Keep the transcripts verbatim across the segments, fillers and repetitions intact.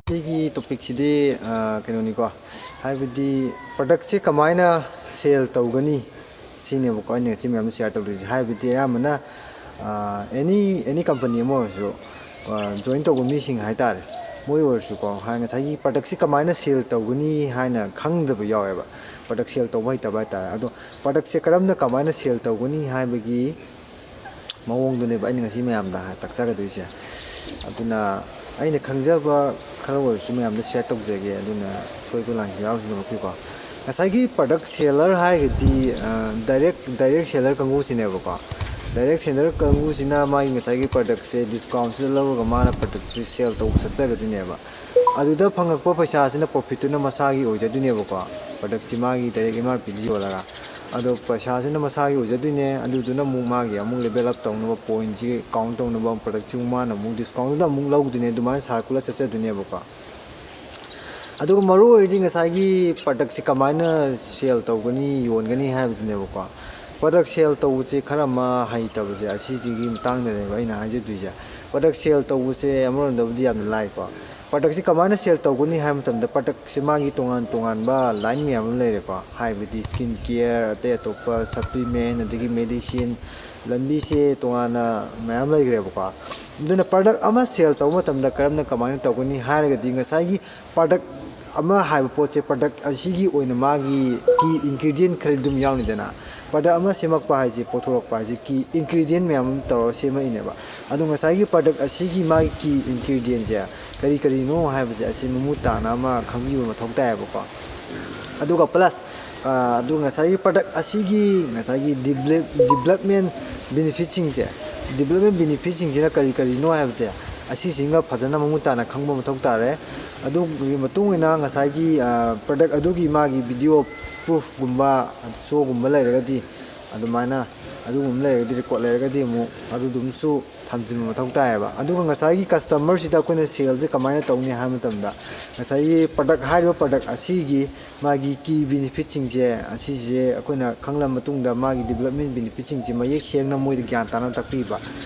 ꯁꯤꯒꯤ ꯇꯣꯄꯤꯛꯁꯤꯗꯤ ꯀꯩꯅꯣꯅꯤꯀꯣ, ꯍꯥꯏꯕꯗꯤ ꯄ꯭ꯔꯗꯛꯁꯦ ꯀꯃꯥꯏꯅ ꯁꯦꯜ ꯇꯧꯒꯅꯤ ꯁꯤꯅꯦꯕꯀꯣ ꯑꯩꯅ ꯉꯁꯤ ꯃꯌꯥꯝꯗ ꯁꯤꯌꯥꯔ ꯇꯧꯗꯣꯏꯁꯦ꯫ ꯍꯥꯏꯕꯗꯤ ꯑꯌꯥꯝꯕꯅ ꯑꯦꯅꯤ ꯑꯦꯅꯤ ꯀꯝꯄꯅꯤ ꯑꯃ ꯑꯣꯏꯔꯁꯨ ꯖꯣꯏꯟ ꯇꯧꯕ ꯃꯤꯁꯤꯡ ꯍꯥꯏꯇꯥꯔꯦ, ꯃꯣꯏ ꯑꯣꯏꯔꯁꯨꯀꯣ ꯉꯁꯥꯏꯒꯤ ꯄ꯭ꯔꯗꯛꯁꯤ ꯀꯃꯥꯏꯅ ꯁꯦꯜ ꯇꯧꯒꯅꯤ ꯍꯥꯏꯅ ꯈꯪꯗꯕ ꯌꯥꯎꯋꯦꯕ꯫ ꯄ꯭ꯔꯗꯛ ꯁꯦꯜ ꯇꯧꯕ ꯍꯩꯇꯕ ꯍꯥꯏꯇꯥꯔꯦ꯫ ꯑꯗꯣ ꯄ꯭ꯔꯗꯛꯁꯦ ꯀꯔꯝꯅ ꯀꯃꯥꯏꯅ ꯁꯦꯜ ꯇꯧꯒꯅꯤ ꯍꯥꯏꯕꯒꯤ ꯃꯑꯣꯡꯗꯨꯅꯦꯕ ꯑꯩꯅ ꯉꯁꯤ ꯃꯌꯥꯝꯗ ꯇꯥꯛꯆꯒꯗꯣꯏꯁꯦ꯫ ꯑꯗꯨꯅ ꯑꯩꯅ ꯈꯪꯖꯕ ꯈꯔ ꯑꯣꯏꯔꯁꯨ ꯃꯌꯥꯝꯗ ꯁꯤꯌꯥꯔ ꯇꯧꯖꯒꯦ꯫ ꯑꯗꯨꯅ ꯁꯣꯏꯕ ꯂꯥꯟꯈꯤꯕ ꯌꯥꯎꯁꯤꯟꯅꯃꯛꯀꯤꯀꯣ꯫ ꯉꯁꯥꯏꯒꯤ ꯄ꯭ꯔꯗꯛ ꯁꯦꯂꯔ ꯍꯥꯏꯔꯒꯗꯤ ꯗꯥꯏꯔꯦꯛ ꯗꯥꯏꯔꯦꯛ ꯁꯦꯂꯔ ꯀꯥꯡꯕꯨꯁꯤꯅꯦꯕꯀꯣ꯫ ꯗꯥꯏꯔꯦꯛ ꯁꯦꯂꯔ ꯀꯥꯡꯕꯨꯁꯤꯅ ꯃꯥꯒꯤ ꯉꯁꯥꯏꯒꯤ ꯄ꯭ꯔꯗꯛꯁꯦ ꯗꯤꯁꯀꯥꯎꯟꯁꯤꯗ ꯂꯧꯔꯒ ꯃꯥꯅ ꯄ꯭ꯔꯗꯛꯁꯦ ꯁꯦꯜ ꯇꯧꯕ ꯆꯠꯆꯒꯗꯣꯏꯅꯦꯕ꯫ ꯑꯗꯨꯗ ꯐꯪꯉꯛꯄ ꯄꯩꯁꯥꯁꯤꯅ ꯄ꯭ꯔꯣꯐꯤꯠꯇꯨꯅ ꯃꯁꯥꯒꯤ ꯑꯣꯏꯖꯗꯣꯏꯅꯦꯕꯀꯣ꯫ ꯄ꯭ꯔꯗꯛꯁꯤ ꯃꯥꯒꯤ ꯗꯥꯏꯔꯦꯛ ꯑꯦꯝ ꯑꯥꯔ ꯄꯤꯗ ꯌꯣꯜꯂꯒ꯫ ꯑꯗꯣ ꯄꯩꯁꯥꯁꯤꯅ ꯃꯁꯥꯒꯤ ꯑꯣꯏꯖꯗꯣꯏꯅꯦ꯫ ꯑꯗꯨꯗꯨꯅ ꯑꯃꯨꯛ ꯃꯥꯒꯤ ꯑꯃꯨꯛ ꯂꯦꯕꯦꯜ ꯑꯞ ꯇꯧꯅꯕ, ꯄꯣꯏꯟꯁꯤ ꯀꯥꯎꯟ ꯇꯧꯅꯕ, ꯄ꯭ꯔꯗꯛꯁꯤ ꯑꯃꯨꯛ ꯃꯥꯅ ꯑꯃꯨꯛ ꯗꯤꯁꯀꯥꯎꯟꯗꯨꯗ ꯑꯃꯨꯛ ꯂꯧꯗꯣꯏꯅꯦ꯫ ꯑꯗꯨꯃꯥꯏꯅ ꯁꯥꯔꯀꯨꯂꯔ ꯆꯠꯆꯗꯣꯏꯅꯦꯕꯀꯣ꯫ ꯑꯗꯨꯒ ꯃꯔꯨ ꯑꯣꯏꯔꯤꯗꯤ ꯉꯁꯥꯏꯒꯤ ꯄ꯭ꯔꯗꯛꯁꯤ ꯀꯃꯥꯏꯅ ꯁꯦꯜ ꯇꯧꯒꯅꯤ, ꯌꯣꯟꯒꯅꯤ ꯍꯥꯏꯕꯁꯤꯅꯦꯕꯀꯣ꯫ ꯄ꯭ꯔꯗꯛ ꯁꯦꯜ ꯇꯧꯕꯁꯦ ꯈꯔ ꯑꯃ ꯍꯩꯇꯕꯁꯦ ꯑꯁꯤꯁꯤꯒꯤ ꯃꯇꯥꯡꯗꯅꯦꯕ ꯑꯩꯅ ꯍꯥꯏꯖꯗꯣꯏꯁꯦ꯫ ꯄ꯭ꯔꯗꯛ ꯁꯦꯜ ꯇꯧꯕꯁꯦ ꯑꯃꯔꯣꯝꯗꯕꯨꯗꯤ ꯌꯥꯝꯅ ꯂꯥꯏꯀꯣ꯫ ꯄ꯭ꯔꯗꯛꯁꯤ ꯀꯃꯥꯏꯅ ꯁꯦꯜ ꯇꯧꯒꯅꯤ ꯍꯥꯏꯕ ꯃꯇꯝꯗ ꯄ꯭ꯔꯗꯛꯁꯦ ꯃꯥꯒꯤ ꯇꯣꯉꯥꯟ ꯇꯣꯉꯥꯟꯕ ꯂꯥꯏꯟ ꯃꯌꯥꯝ ꯑꯃ ꯂꯩꯔꯦꯀꯣ꯫ ꯍꯥꯏꯕꯗꯤ ꯁ꯭ꯀꯤꯟ ꯀꯤꯌꯔ, ꯑꯇꯩ ꯑꯇꯣꯞꯄ ꯁꯄ꯭ꯂꯤꯃꯦꯟ, ꯑꯗꯒꯤ ꯃꯦꯗꯤꯁꯤꯟ, ꯂꯝꯕꯤꯁꯦ ꯇꯣꯉꯥꯟꯅ ꯃꯌꯥꯝ ꯂꯩꯈ꯭ꯔꯦꯕꯀꯣ꯫ ꯑꯗꯨꯅ ꯄ꯭ꯔꯗꯛ ꯑꯃ ꯁꯦꯜ ꯇꯧꯕ ꯃꯇꯝꯗ ꯀꯔꯝꯅ ꯀꯃꯥꯏꯅ ꯇꯧꯒꯅꯤ ꯍꯥꯏꯔꯒꯗꯤ ꯉꯁꯥꯏꯒꯤ ꯄ꯭ꯔꯗꯛ ꯑꯃ ꯍꯥꯏꯕ ꯄꯣꯠꯁꯦ ꯄ꯭ꯔꯗꯛ ꯑꯁꯤꯒꯤ ꯑꯣꯏꯅ ꯃꯥꯒꯤ ꯀꯤ ꯏꯟꯒ꯭ꯔꯤꯗꯤꯌꯦꯟ ꯈꯔꯗꯤ ꯑꯗꯨꯝ ꯌꯥꯎꯅꯤꯗꯅ꯫ ꯄ꯭ꯔꯗꯛ ꯑꯃ ꯁꯦꯝꯃꯛꯄ ꯍꯥꯏꯁꯦ, ꯄꯨꯊꯣꯔꯛꯄ ꯍꯥꯏꯁꯦ ꯀꯤ ꯏꯟꯒ꯭ꯔꯤꯗꯤꯌꯦꯟ ꯃꯌꯥꯝ ꯑꯃ ꯇꯧꯔꯒ ꯁꯦꯝꯃꯛꯏꯅꯦꯕ꯫ ꯑꯗꯣ ꯉꯁꯥꯏꯒꯤ ꯄ꯭ꯔꯗꯛ ꯑꯁꯤꯒꯤ ꯃꯥꯒꯤ ꯀꯤ ꯏꯟꯒ꯭ꯔꯤꯗꯤꯌꯦꯟꯁꯦ ꯀꯔꯤ ꯀꯔꯤꯅꯣ ꯍꯥꯏꯕꯁꯦ ꯑꯁꯤ ꯃꯃꯨꯠ ꯇꯥꯅ ꯑꯃ ꯈꯪꯕꯤꯕ ꯃꯊꯧ ꯇꯥꯏꯌꯦꯕꯀꯣ꯫ ꯑꯗꯨꯒ ꯄ꯭ꯂꯁ ꯑꯗꯨ ꯉꯁꯥꯏꯒꯤ ꯄ꯭ꯔꯗꯛ ꯑꯁꯤꯒꯤ ꯉꯁꯥꯏꯒꯤ ꯗꯤꯕ꯭ꯂꯞꯃꯦꯟ ꯕꯤꯅꯤꯐꯤꯠꯁꯤꯡꯁꯦ, ꯗꯤꯕ꯭ꯂꯞꯃꯦꯟ ꯕꯤꯅꯤꯐꯤꯠꯁꯤꯡꯁꯤꯅ ꯀꯔꯤ ꯀꯔꯤꯅꯣ ꯍꯥꯏꯕꯁꯦ ꯑꯁꯤꯁꯤꯡꯒ ꯐꯖꯅ ꯃꯃꯨꯠ ꯇꯥꯅ ꯈꯪꯕ ꯃꯊꯧ ꯇꯥꯔꯦ꯫ ꯑꯗꯨꯒꯤ ꯃꯇꯨꯡ ꯏꯟꯅ ꯉꯁꯥꯏꯒꯤ ꯄ꯭ꯔꯗꯛ ꯑꯗꯨꯒꯤ ꯃꯥꯒꯤ ꯚꯤꯗꯤꯑꯣ ꯄ꯭ꯔꯨꯐꯀꯨꯝꯕ, ꯁꯣꯒꯨꯝꯕ ꯂꯩꯔꯒꯗꯤ ꯑꯗꯨꯃꯥꯏꯅ ꯑꯗꯨꯒꯨꯝꯕ ꯂꯩꯔꯒꯗꯤ, ꯔꯦꯀꯣꯔꯠ ꯂꯩꯔꯒꯗꯤ ꯑꯃꯨꯛ ꯑꯗꯨꯗꯨꯝꯁꯨ ꯊꯝꯖꯤꯟꯕ ꯃꯊꯧ ꯇꯥꯏꯌꯦꯕ꯫ ꯑꯗꯨꯒ ꯉꯁꯥꯏꯒꯤ ꯀꯁꯇꯃꯔꯁꯤꯗ ꯑꯩꯈꯣꯏꯅ ꯁꯦꯜꯁꯦ ꯀꯃꯥꯏꯅ ꯇꯧꯅꯤ ꯍꯥꯏꯕ ꯃꯇꯝꯗ, ꯉꯁꯥꯏꯒꯤ ꯄ꯭ꯔꯗꯛ, ꯍꯥꯏꯔꯤꯕ ꯄ꯭ꯔꯗꯛ ꯑꯁꯤꯒꯤ ꯃꯥꯒꯤ ꯀꯤ ꯕꯤꯅꯤꯐꯤꯠꯁꯤꯡꯁꯦ, ꯑꯁꯤꯁꯦ ꯑꯩꯈꯣꯏꯅ ꯈꯪꯂꯕ ꯃꯇꯨꯡꯗ ꯃꯥꯒꯤ ꯗꯤꯕꯂꯞꯃꯦꯟ ꯕꯤꯅꯤꯐꯤꯠꯁꯤꯡꯁꯦ ꯃꯌꯦꯛ ꯁꯦꯡꯅ ꯃꯣꯏꯗ ꯒ꯭ꯌꯥꯟ ꯇꯥꯅ ꯇꯥꯛꯄꯤꯕ꯫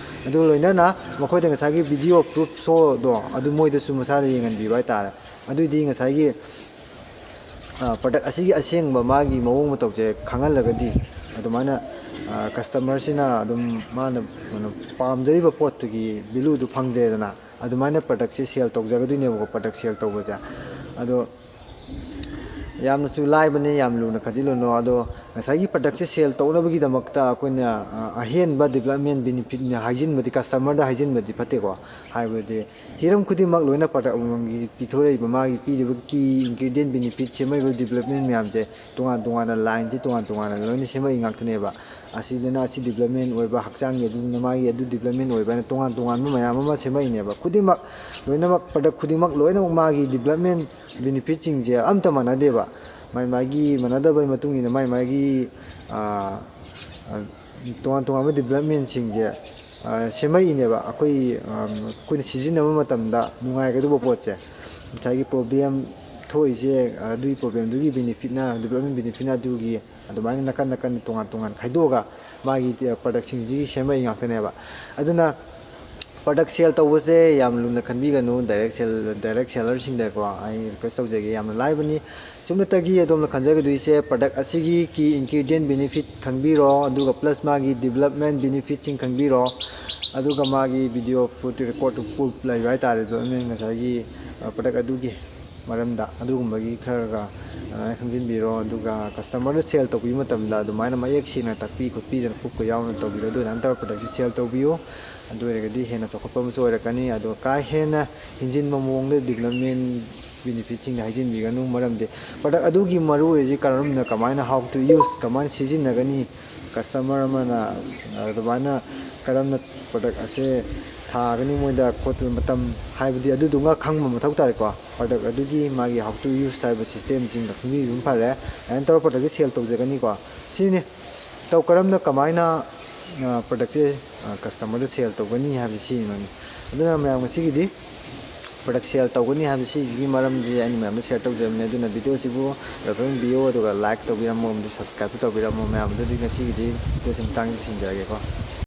ꯑꯗꯨꯒ ꯂꯣꯏꯅꯅ ꯃꯈꯣꯏꯗ ꯉꯁꯥꯏꯒꯤ ꯚꯤꯗꯤꯑꯣ ꯄ꯭ꯔꯨꯐ ꯁꯣꯗꯣ ꯑꯗꯨ ꯃꯣꯏꯗꯁꯨ ꯃꯁꯥꯗ ꯌꯦꯡꯍꯟꯕꯤꯕ ꯍꯥꯏꯇꯥꯔꯦ꯫ ꯑꯗꯨꯑꯣꯏꯗꯤ ꯉꯁꯥꯏꯒꯤ ꯄ꯭ꯔꯗꯛ ꯑꯁꯤꯒꯤ ꯑꯁꯦꯡꯕ ꯃꯥꯒꯤ ꯃꯑꯣꯡ ꯃꯇꯧꯁꯦ ꯈꯪꯍꯜꯂꯒꯗꯤ, ꯑꯗꯨꯃꯥꯏꯅ ꯀꯁꯇꯃꯔꯁꯤꯅ ꯑꯗꯨꯝ ꯃꯥꯅ ꯀꯩꯅꯣ, ꯄꯥꯝꯖꯔꯤꯕ ꯄꯣꯠꯇꯨꯒꯤ ꯚꯦꯂꯨꯗꯨ ꯐꯪꯖꯩꯗꯅ꯫ ꯑꯗꯨꯃꯥꯏꯅ ꯄ꯭ꯔꯗꯛꯁꯦ ꯁꯦꯜ ꯇꯧꯖꯒꯗꯣꯏꯅꯦꯕꯀꯣ, ꯄ꯭ꯔꯗꯛ ꯁꯦꯜ ꯇꯧꯕꯁꯦ꯫ ꯑꯗꯣ ꯌꯥꯝꯅꯁꯨ ꯂꯥꯏꯕꯅꯦ, ꯌꯥꯝ ꯂꯨꯅ ꯈꯟꯖꯤꯜꯂꯨꯅꯨ꯫ ꯑꯗꯣ ꯉꯁꯥꯏꯒꯤ ꯄ꯭ꯔꯗꯛꯁꯦ ꯁꯦꯜ ꯇꯧꯅꯕꯒꯤꯗꯃꯛꯇ ꯑꯩꯈꯣꯏꯅ, ꯑ, ꯑꯍꯦꯟꯕ ꯗꯤꯕꯂꯞꯃꯦꯟ ꯕꯦꯅꯤꯐꯤꯠꯅ ꯍꯥꯏꯖꯤꯟꯕꯗꯤ, ꯀꯁꯇꯃꯔꯗ ꯍꯥꯏꯖꯤꯟꯕꯗꯤ ꯐꯠꯇꯦꯀꯣ꯫ ꯍꯥꯏꯕꯗꯤ ꯍꯤꯔꯝ ꯈꯨꯗꯤꯡꯃꯛ ꯂꯣꯏꯅ ꯄ꯭ꯔꯗꯛ ꯑꯃꯃꯝꯒꯤ ꯄꯤꯊꯣꯔꯛꯏꯕ ꯃꯥꯒꯤ ꯄꯤꯔꯤꯕ ꯀꯤ ꯏꯟꯒ꯭ꯔꯤꯗꯤꯌꯦꯟ ꯕꯦꯅꯤꯐꯤꯠ ꯁꯦꯝꯃꯛꯏꯕ ꯗꯤꯕꯂꯞꯃꯦꯟ ꯃꯌꯥꯝꯁꯦ ꯇꯣꯉꯥꯟ ꯇꯣꯉꯥꯟꯅ ꯂꯥꯏꯟꯁꯦ ꯇꯣꯉꯥꯟ ꯇꯣꯉꯥꯟꯅ ꯂꯣꯏꯅ ꯁꯦꯝꯃꯛꯏ ꯉꯥꯛꯇꯅꯦꯕ꯫ ꯑꯁꯤꯗꯅ ꯑꯁꯤ ꯗꯤꯕꯂꯞꯃꯦꯟ ꯑꯣꯏꯕ, ꯍꯛꯆꯥꯡꯒꯤ ꯑꯗꯨꯅ ꯃꯥꯒꯤ ꯑꯗꯨ ꯗꯤꯕꯂꯞꯃꯦꯟ ꯑꯣꯏꯕ ꯍꯥꯏꯅ ꯇꯣꯉꯥꯟ ꯇꯣꯉꯥꯟꯕ ꯃꯌꯥꯝ ꯑꯃ ꯁꯦꯝꯃꯛꯏꯅꯦꯕ꯫ ꯈꯨꯗꯤꯡꯃꯛ ꯂꯣꯏꯅꯃꯛ, ꯄ꯭ꯔꯗꯛ ꯈꯨꯗꯤꯡꯃꯛ ꯂꯣꯏꯅꯃꯛ ꯃꯥꯒꯤ ꯗꯤꯕꯂꯞꯃꯦꯟ ꯕꯦꯅꯤꯐꯤꯠꯁꯤꯡꯁꯦ ꯑꯝꯇ ꯃꯥꯟꯅꯗꯦꯕ꯫ ꯃꯥꯏ ꯃꯥꯒꯤ ꯃꯥꯟꯅꯗꯕꯒꯤ ꯃꯇꯨꯡ ꯏꯟꯅ ꯃꯥꯏ ꯃꯥꯒꯤ, ꯑ, ꯑ, ꯇꯣꯉꯥꯟ ꯇꯣꯉꯥꯟꯕ ꯗꯤꯕꯂꯞꯃꯦꯟꯁꯤꯡꯁꯦ, ꯑ, ꯁꯦꯝꯃꯛꯏꯅꯦꯕ꯫ ꯑꯩꯈꯣꯏ, ꯑ, ꯑꯩꯈꯣꯏꯅ ꯁꯤꯖꯤꯟꯅꯕ ꯃꯇꯝꯗ ꯅꯨꯡꯉꯥꯏꯒꯗꯧꯕ ꯄꯣꯠꯁꯦ, ꯉꯁꯥꯏꯒꯤ ꯄ꯭ꯔꯣꯕ꯭ꯂꯦꯝ ꯊꯣꯛꯏꯁꯦ, ꯑꯗꯨꯒꯤ ꯄ꯭ꯔꯣꯕ꯭ꯂꯦꯝꯗꯨꯒꯤ ꯕꯦꯅꯤꯐꯤꯠꯅ, ꯗꯤꯕꯂꯞꯃꯦꯟ ꯕꯦꯅꯤꯐꯤꯠꯅ ꯑꯗꯨꯒꯤ ꯑꯗꯨꯃꯥꯏꯅ ꯅꯥꯀꯟ ꯅꯥꯀꯟ ꯇꯣꯉꯥꯟ ꯇꯣꯉꯥꯟ ꯈꯥꯏꯗꯣꯛꯑꯒ ꯃꯥꯒꯤ ꯄ꯭ꯔꯗꯛꯁꯤꯡꯁꯤ ꯁꯦꯝꯃꯛꯏ ꯉꯥꯛꯇꯅꯦꯕ꯫ ꯑꯗꯨꯅ ꯄ꯭ꯔꯗꯛ ꯁꯦꯜ ꯇꯧꯕꯁꯦ ꯌꯥꯝ ꯂꯨꯅ ꯈꯟꯕꯤꯒꯅꯨ꯫ ꯗꯥꯏꯔꯦꯛ ꯁꯦꯜ, ꯗꯥꯏꯔꯦꯛ ꯁꯦꯂꯔꯁꯤꯡꯗꯀꯣ ꯑꯩ ꯔꯤꯀ꯭ꯋꯦꯁ ꯇꯧꯖꯒꯦ, ꯌꯥꯝꯅ ꯂꯥꯏꯕꯅꯤ꯫ ꯁꯨꯞꯅꯇꯒꯤ ꯑꯗꯣꯝꯅ ꯈꯟꯖꯒꯗꯣꯏꯁꯦ ꯄ꯭ꯔꯗꯛ ꯑꯁꯤꯒꯤ ꯀꯤ ꯏꯟꯒ꯭ꯔꯤꯗꯤꯌꯦꯟ ꯕꯦꯅꯤꯐꯤꯠ ꯈꯪꯕꯤꯔꯣ, ꯑꯗꯨꯒ ꯄ꯭ꯂꯁ ꯃꯥꯒꯤ ꯗꯤꯕꯂꯞꯃꯦꯟ ꯕꯦꯅꯤꯐꯤꯠꯁꯤꯡ ꯈꯪꯕꯤꯔꯣ, ꯑꯗꯨꯒ ꯃꯥꯒꯤ ꯚꯤꯗꯤꯑꯣ ꯐꯨꯇꯦꯖ ꯔꯦꯀꯣꯔꯗ ꯄ꯭ꯔꯨꯐ ꯂꯩꯕ ꯍꯥꯏꯇꯥꯔꯦ, ꯗꯤꯕꯂꯞꯃꯦꯟ ꯉꯁꯥꯏꯒꯤ, ꯑ, ꯄ꯭ꯔꯗꯛ ꯑꯗꯨꯒꯤ ꯃꯔꯝꯗ ꯑꯗꯨꯒꯨꯝꯕꯒꯤ ꯈꯔꯒ ꯑꯗꯨꯃꯥꯏꯅ ꯈꯪꯖꯤꯟꯕꯤꯔꯣ꯫ ꯑꯗꯨꯒ ꯀꯁꯇꯃꯔꯗ ꯁꯦꯜ ꯇꯧꯕꯤꯕ ꯃꯇꯝꯗ ꯑꯗꯨꯃꯥꯏꯅ ꯃꯌꯦꯛ ꯁꯦꯡꯅ ꯇꯥꯛꯄꯤ ꯈꯣꯠꯄꯤꯗꯅ ꯄ꯭ꯔꯨꯐꯀ ꯌꯥꯎꯅ ꯇꯧꯕꯤꯔꯣ꯫ ꯑꯗꯨ ꯑꯗꯨꯃꯥꯏꯅ ꯇꯧꯔꯒ ꯄ꯭ꯔꯗꯛꯁꯤ ꯁꯦꯜ ꯇꯧꯕꯤꯌꯨ꯫ ꯑꯗꯨ ꯑꯣꯏꯔꯒꯗꯤ ꯍꯦꯟꯅ ꯆꯥꯎꯈꯠꯄ ꯑꯃꯁꯨ ꯑꯣꯏꯔꯛꯀꯅꯤ꯫ ꯑꯗꯣ ꯀꯥ ꯍꯦꯟꯅ ꯍꯦꯟꯖꯤꯟꯕ ꯃꯑꯣꯡꯗ ꯗꯤꯕꯂꯞꯃꯦꯟ ꯕꯦꯅꯤꯐꯤꯠꯁꯤꯡꯗ ꯍꯥꯏꯖꯤꯟꯕꯤꯒꯅꯨ꯫ ꯃꯔꯝꯗꯤ ꯄ꯭ꯔꯗꯛ ꯑꯗꯨꯒꯤ ꯃꯔꯨ ꯑꯣꯏꯔꯤꯁꯤ ꯀꯔꯝꯅ, ꯀꯃꯥꯏꯅ, how to use, ꯀꯃꯥꯏꯅ ꯁꯤꯖꯤꯟꯅꯒꯅꯤ, ꯀꯁꯇꯃꯔ ꯑꯃꯅ ꯑꯗꯨꯃꯥꯏꯅ ꯀꯔꯝꯅ ꯄ꯭ꯔꯗꯛ ꯑꯁꯦ ꯊꯥꯒꯅꯤ ꯃꯣꯏꯗ ꯈꯣꯠꯇꯅ ꯃꯇꯝ, ꯍꯥꯏꯕꯗꯤ ꯑꯗꯨꯗꯨꯃ ꯈꯪꯕ ꯃꯊꯧ ꯇꯥꯔꯦꯀꯣ꯫ ꯄ꯭ꯔꯗꯛ ꯑꯗꯨꯒꯤ ꯃꯥꯒꯤ how to use ꯍꯥꯏꯕ ꯁꯤꯁꯇꯦꯝꯁꯤꯡꯗꯣ ꯈꯪꯕꯤꯕꯅ ꯐꯔꯦ꯫ ꯑꯗꯨꯃꯥꯏꯅ ꯇꯧꯔꯒ ꯄ꯭ꯔꯗꯛꯁꯦ ꯁꯦꯜ ꯇꯧꯖꯒꯅꯤꯀꯣ꯫ ꯁꯤꯅꯤ꯫ ꯇꯧ-, ꯀꯔꯝꯅ, ꯀꯃꯥꯏꯅ ꯄ꯭ꯔꯗꯛꯁꯦ ꯀꯁꯇꯃꯔꯗ ꯁꯦꯜ ꯇꯧꯒꯅꯤ ꯍꯥꯏꯕꯁꯤ ꯁꯤꯅꯤ꯫ ꯑꯗꯨꯅ ꯃꯌꯥꯝ, ꯉꯁꯤꯒꯤꯗꯤ ꯄ꯭ꯔꯗꯛ ꯁꯦꯜ ꯇꯧꯒꯅꯤ ꯍꯥꯏꯕꯁꯤ ꯁꯤꯒꯤ ꯃꯔꯝꯁꯤ ꯑꯩꯅ ꯃꯌꯥꯝꯗ ꯁꯤꯌꯔ ꯇꯧꯖꯕꯅꯤ꯫ ꯑꯗꯨꯅ ꯚꯤꯗꯤꯑꯣꯁꯤꯕꯨ ꯔꯦꯐꯔꯦꯟꯁ ꯄꯤꯌꯣ, ꯑꯗꯨꯒ ꯂꯥꯏꯛ ꯇꯧꯕꯤꯔꯝꯃꯣ ꯑꯃꯗꯤ ꯁꯕꯁꯀ꯭ꯔꯥꯏꯕꯁꯨ ꯇꯧꯕꯤꯔꯝꯃꯣ ꯃꯌꯥꯝ꯫ ꯑꯗꯨꯗꯤ ꯉꯁꯤꯒꯤꯗꯤ ꯚꯤꯗꯤꯑꯣꯁꯤ ꯃꯇꯥꯡꯗ ꯂꯣꯏꯁꯤꯟꯖꯔꯒꯦꯀꯣ꯫